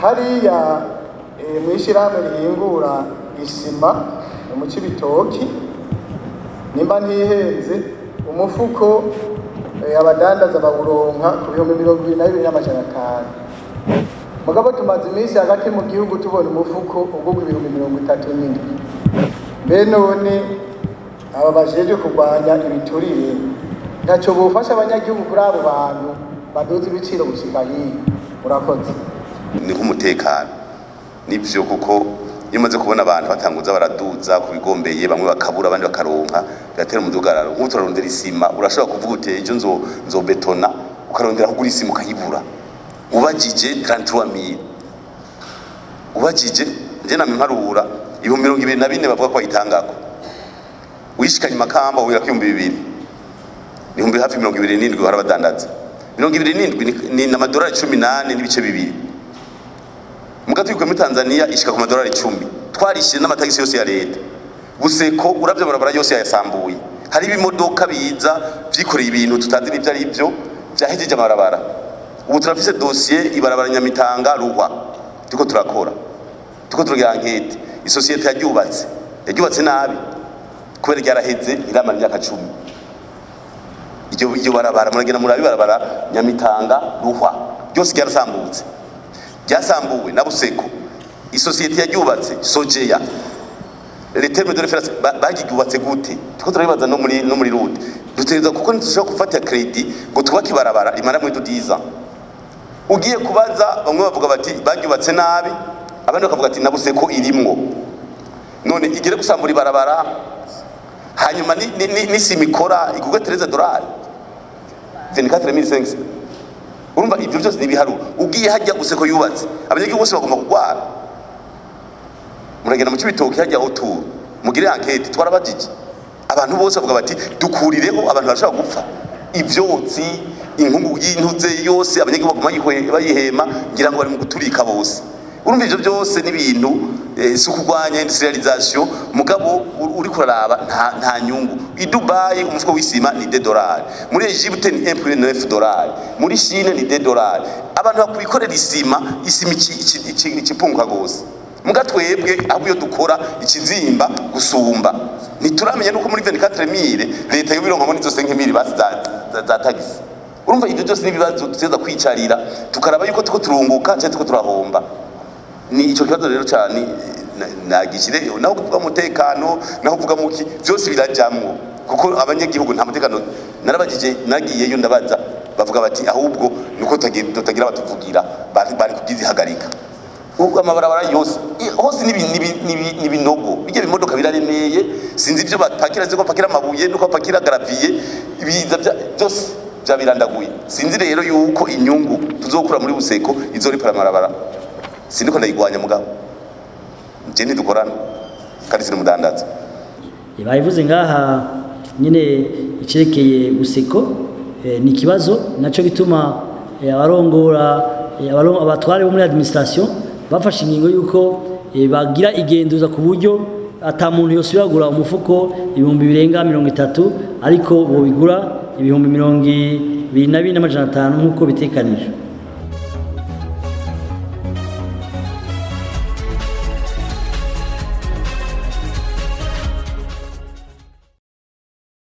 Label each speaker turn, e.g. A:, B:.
A: Hariya mu ishyirahamwe rihingura isima mu Cibitoki, nimba ntihenze, umufuko abadandaza bawuronka ku 22,500. Mugabo tumaze iminsi hagati mu gihugu tubona umufuko ugurwa 37,000. Mbe none aba bajejwe kurwanya ibiturire ntacyo bufasha abanyagihugu kuri abo bantu baduza ibiciro gushika hiyo? Murakoze.
B: Ni nk'umutekano, nivyo, kuko iyo umaze kubona abantu batanguza baraduza ku bigombeye, bamwe bakabura, abandi bakaronka, biratera umudugararo. Nk'ubu turarondera isima, urashobora kuvuga uti ejo nzobetona, ukarondera kugura isima ukayibura. Ubajije 33 000, ubajije nje namwe mparura 24,000 bavuga ko bayitangako, wishikanye Makamba wira ko 2000, ibihumbi hafi 27 harabadandaza. 27 ni amadolari 18.2. Muga tuyikuye muri Tanzania ishika ku madolari 10, twarishyire n'amatagisi yose ya leta. BUCECO uravye amabarabara yose yayasambuye, hari ibimodoka biza vyikoreye ibintu tutazi n'ivyo ari byo, vyahejeje amabarabara. Ubu turafise dosiye ibarabara Nyamitanga Ruhwa, turiko turakora, turiko turagira enquête. Isosiyete yaryubatse nabi kubera ryaraheze, iramara imyaka 10. Iryo barabara muragenda murabi barabara Nyamitanga Ruhwa ryose ryarasambutse, ryasambuwe na BUCECO. Isosiyete yaryubatse SOGEA, les termes de référence bagiryubatse gute? Turiko turabibaza no muri route dutegerezwa, kuko ntitushobora gufata crédit ngo twubake ibarabara rimara muri 10 ans. Ugiye kubaza, bamwe bavuga bati baryubatse nabi, abandi bakavuga ati na BUCECO irimwo. None igere gusambura ibarabara, hanyuma n'isima ikora igurwe 13 dollars, 24 500. Urumva ivyo byose nibiharuro. Ugiye hajya BUCECO yubatse, abanyagihugu bose bagomba kugwara. Muragenda mu Cibitoki hajya autour, mugire enquête. Twarabajije abantu bose, bavuga bati dukurireho, abantu barashobora gupfa, ivyotsi, inkungu y'intuze yose, abanyagihugu baguma bayihema, ngira ngo bari mu guturika bose. Urumva ivyo byose n'ibintu si ukurwanya industrialisation, mugabo uri kuraraba nta nyungu. I Dubai umufuko w'isima ni 2 dollars, muri Egypte ni 1.9 dollars, muri Chine ni 2 dollars. Abantu bakwikorera isima, isima ikipunguka gose. Muga twebwe ahubwo iyo dukora ikizimba gusumba, ntituramenya nuko muri 24 000 leta yobironkamo n'izo 5 000 basi za tagisi. Urumva ivyo byose n'ibibazo dutegereza kwicarira, tukaraba yuko tuko turunguka cyangwa tuko turahomba. Ni ico kibazo rero cyane nagishire. Naho kuvuga umutekano, naho kuvuga muki, byose birajamwo, kuko abanyagihugu nta mutekano. Narabajije, nagiyeyo ndabaza, bavuga bati ahubwo nuko tutagira abatuvugira, bari kubyizihagarika. Ubu amabarabara yose hose n'ibinogo, bijya bimodoka biraremeye, sinzi ibyo bapakira, sinzi ko bapakira amabuye nuko bapakira gravier, ibiza byose byabirandaguye. Sinzi rero yuko inyungu tuzokura muri BUCECO izoripara amabarabara. Sindiko ndayigwanya, mugabo nje ntidukorana kandi sinimudandaza.
C: Babivuze ngaha nyine icerekeye BUCECO, ni ikibazo naco gituma abarongora abatware bo muri administration bafashe ingingo yuko bagira igenduza ku buryo ata muntu yosubira kugura umufuko ibihumbi birenga 30, ariko bobigura 24,500 nk'uko bitekanijwe.